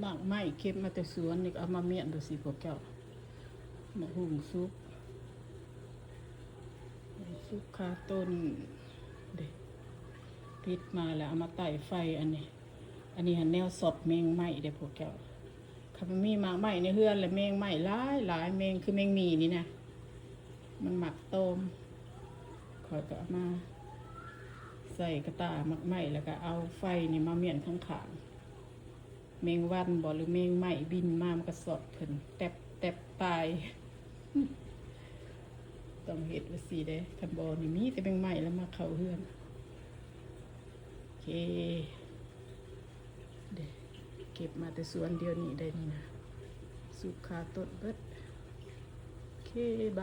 ໝາກໄມ້ເກັບມາແຕ່ສວນນີ້ ກໍເອົາມາມ້ຽນດູຊິພວກເຈົ້າ. ໝາກຫຸ່ງສຸກ ຫຸ່ງສຸກຄາຕົ້ນເດ້ ປິດມາແລ້ວເອົາມາໄຕ້ໄຟ. ອັນນີ້ ອັນນີ້ຫັ້ນແນວຊອດແມງໄມ້ເດ້ພວກເຈົ້າ. ຄັນມັນມີໝາກໄມ້ໃນເຮືອນແລ້ວ ແມງໄມ້ຫຼາຍໆ ແມງຄືແມງໝີ່ນີ້ນະ ມັນມັກຕອມ. ຂ້ອຍກໍເອົາມາໃສ່ກະຕ່າໝາກໄມ້ ແລ້ວກໍເອົາໄຟນີ້ມາມ້ຽນຂ້າງໆ. ແມງວັນບໍ ຫຼືແມງໄມ້ບິນມາ ມັນກໍຊອດເພິ່ນແຕັບໆ ຕາຍ. ຕ້ອງເຮັດວ່າຊີ້ເດ້ ຄັນບໍ່ນີ້ມີແຕ່ແມງໄມ້ລະມາເຂົ້າເຮືອນ. ໂອເຄ ເດ້ ເກັບມາແຕ່ສວນດຽວນີ້ໄດ້ນີ້ນະ ສຸກຄາຕົ້ນເບິດ. ໂອເຄ ບາຍ.